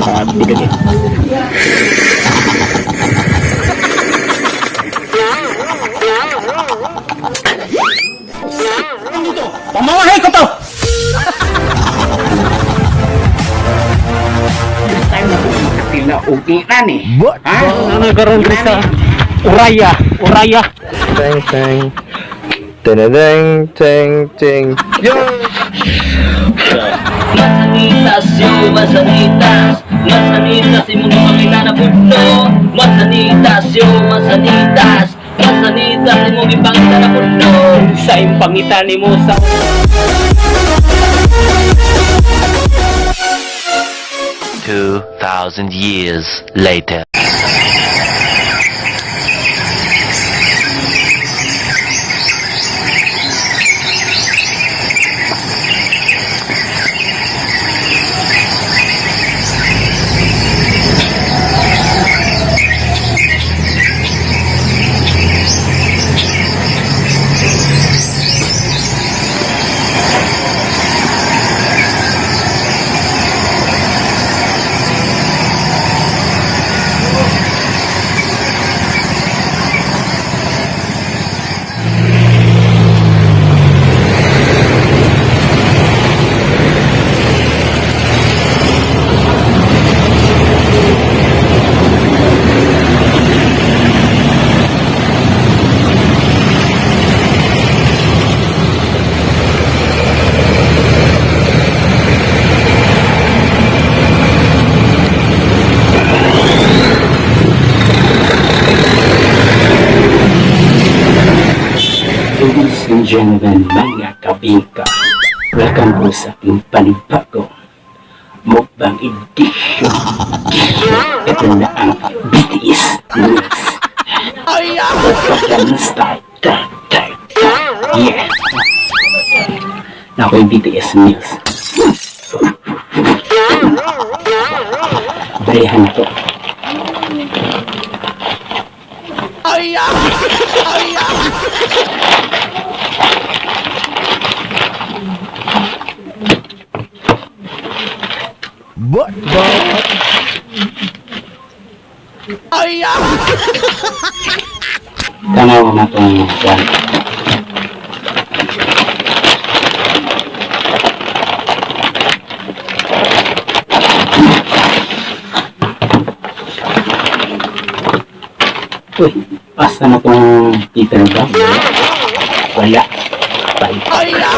Grabe lagi. Pamamahay ko to! Time na po makatila og inani. What? Ha? Ano karon sa Uraya, Uraya. Teng teng. Teng teng teng. Yo! Masanitas yo, masanitas. Masanitas, imong gipangita na pudno. Masanitas yo, masanitas. Masanitas, imong gipangita na pudno. Sa impangita nimo sa 2,000 years later. Ladies and gentlemen, mga kabingka, welcome po sa ating panibago mukbang edition. Ito na ang BTS News. Gangnam Style. Ta, ta, ta. Yeah. Na ako yung BTS News. Barihan na to. What? Tanaw na itong kwan. Uy, asa na itong Peter ba? Wala. Bye. Wala.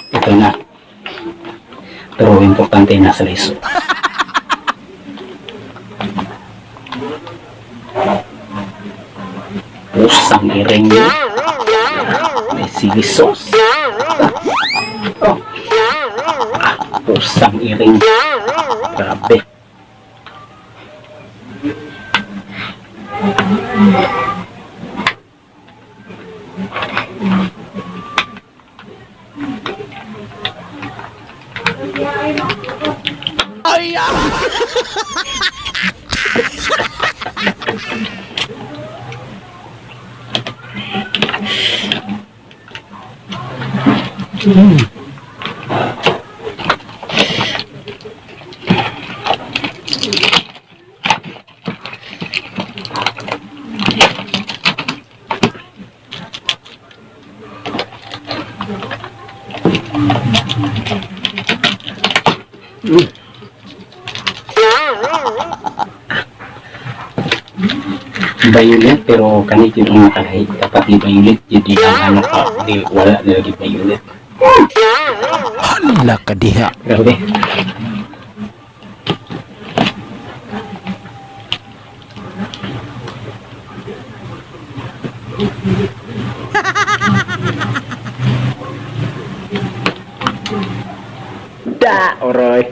Ito na. Pero importante nasa liso. Pusang iring yun. May sili sauce. Oh. Ah, pusang iring. Grabe. Violet, pero kanit yun ang nakalahi. Dapat di violet, yun di ang ano ka. Di wala na lagi violet. Hala ka diha. Grabe. Da, oroy.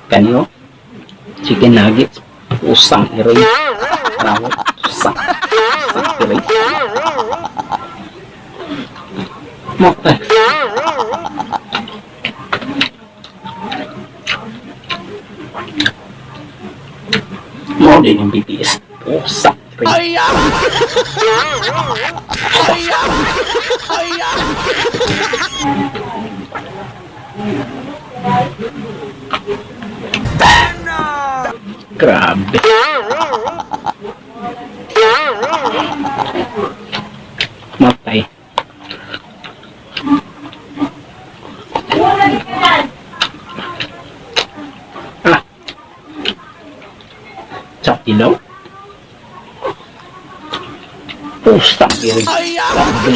Kanyo? Chicken nuggets. Usang iroy. Bravo. Usang. Usang iroy. Mokta. Mao din yung BTS. Usak. Ay! Grabe. Matay. Ah. Sa ilaw. Pustang iri. Grabe.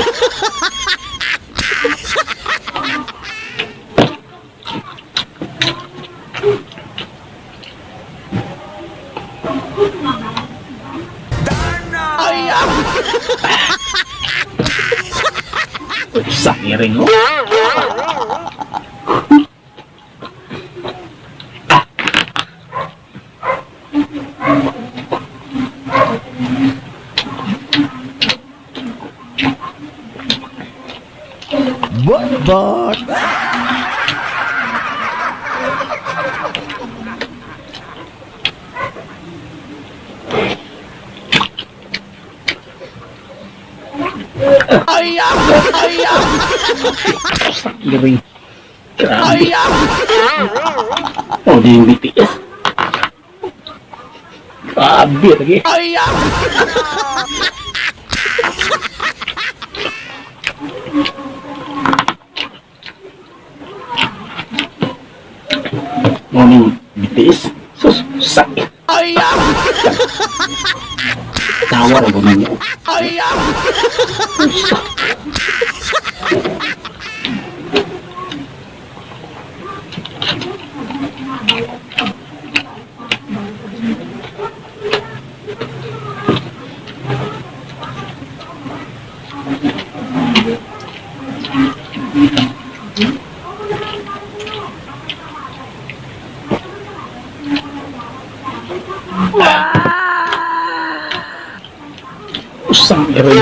Pustang iri no. But but. Pustang iri. Grabe. Oh, di yung BTS. Grabe lagi. Morning BTS. Sus, sakit. Tawa ra gud ninyo. Pusa. Usang iri.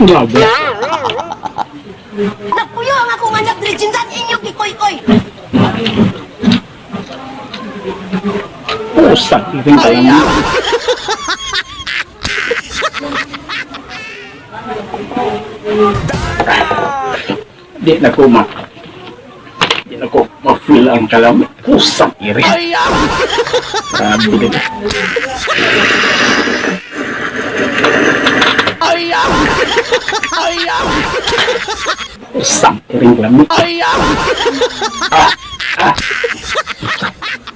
Grabe. Nagpuyo ang akong anak diri jindan inyo gikoy-koy. Usang iri kalamit. Di na ko ma Di na ko ma-feel ang kalamit. Usang iri. Grabe din. Usang iring lamig. Ah, ah.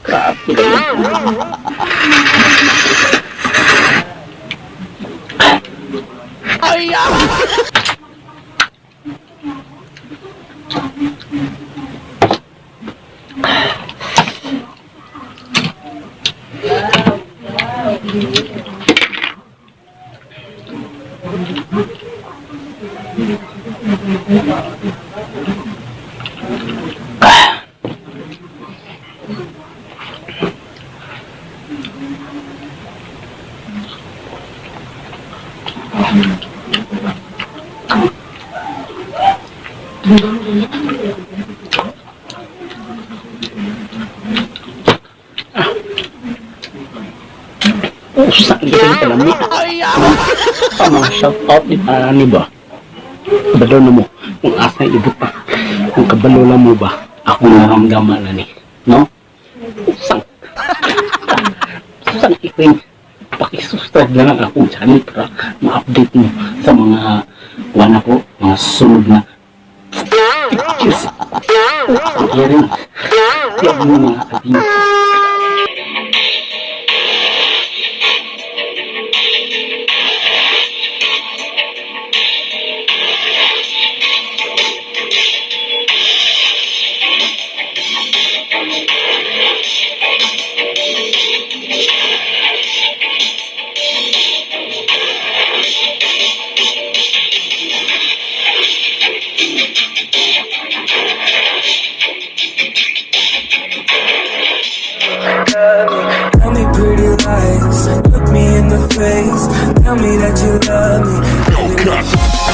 Grabe din. Usang iring kalamit. Pa mga shout out ni ni ba? Kabalo na mo. Kung asa ibot pa. Kung kabalo lang mo ba? Ako naramdaman na ni. No? Usang. Usang iring. Pakisubscribe na lang akong channel para ma-update mo sa mga Kuha na ko mga sunod na pictures. Hearing. Tiyan mo, mga kabinyo. Tell me pretty lies, look me in the face. Tell me that you love me.